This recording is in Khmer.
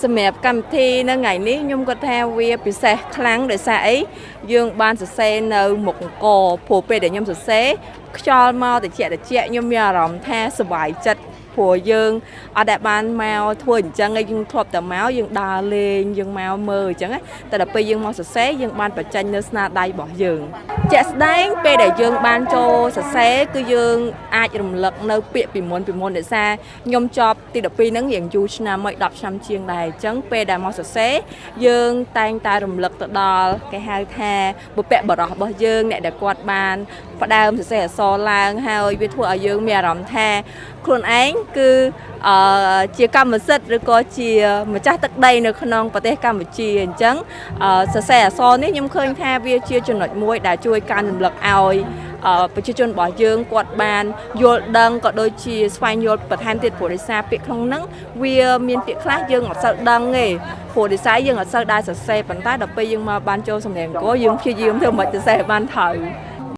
សម្រាប់កម្មវិធីនៅថ្ងៃនេះខ្ញុំគាត់ថាវាពិសេសខ្លាំងដោយសារអីយើងបានសរសេរនៅមុខអង្គរព្រោះពេលដែលខ្ញុំសរសេរខ្យល់មកតិចតិចខ្ញុំមានអារម្មណ៍ថាសប្បាយចិត្តព្រោះយើងអត់ដែលបានមកធ្វើអញ្ចឹងឯងយើងធ្លាប់តែមកយើងដើរលេងយើងមកមើលអញ្ចឹងណាតែដល់ពេលយើងមកសរសេរយើងបានបញ្ចេញនៅស្នាដៃរបស់យើងជាក់ស្ដែងពេលដែលយើងបានចូលសរសេរគឺយើងអាចរំលឹកនៅពាក្យពីមុនពីមុនដោយសារខ្ញុំចប់ទី12ហ្នឹងរៀងយូរឆ្នាំហើយ10ឆ្នាំជាងដែរអញ្ចឹងពេលដែលមកសរសេរយើងតែងតែរំលឹកទៅដល់គេហៅថាបុព្វបុរសរបស់យើងអ្នកដែលគាត់បានផ្ដើមសរសេរអក្សរឡើងហើយវាធ្វើឲ្យយើងមានអារម្មណ៍ថាខ្លួនឯងគឺអឺជាកម្មសិទ្ធិឬក៏ជាម្ចាស់ទឹកដីនៅក្នុងប្រទេសកម្ពុជាអញ្ចឹងអឺសរសេរអក្សរនេះខ្ញុំឃើញថាវាជាចំណុចមួយដែលជួយការរំលឹកឲ្យអឺប្រជាជនរបស់យើងគាត់បានយល់ដឹងក៏ដូចជាស្វែងយល់បន្ថែមទៀតព្រោះដោយសារពាក្យក្នុងហ្នឹងវាមានពាក្យខ្លះយើងអត់សូវដឹងទេព្រោះដោយសារយើងអត់សូវដែរសរសេរប៉ុន្តែដល់ពេលយើងមកបានចូលសម្រៀងអង្គរយើងព្យាយាមធ្វើមិនសរសេរឲ្យបានត្រូវ។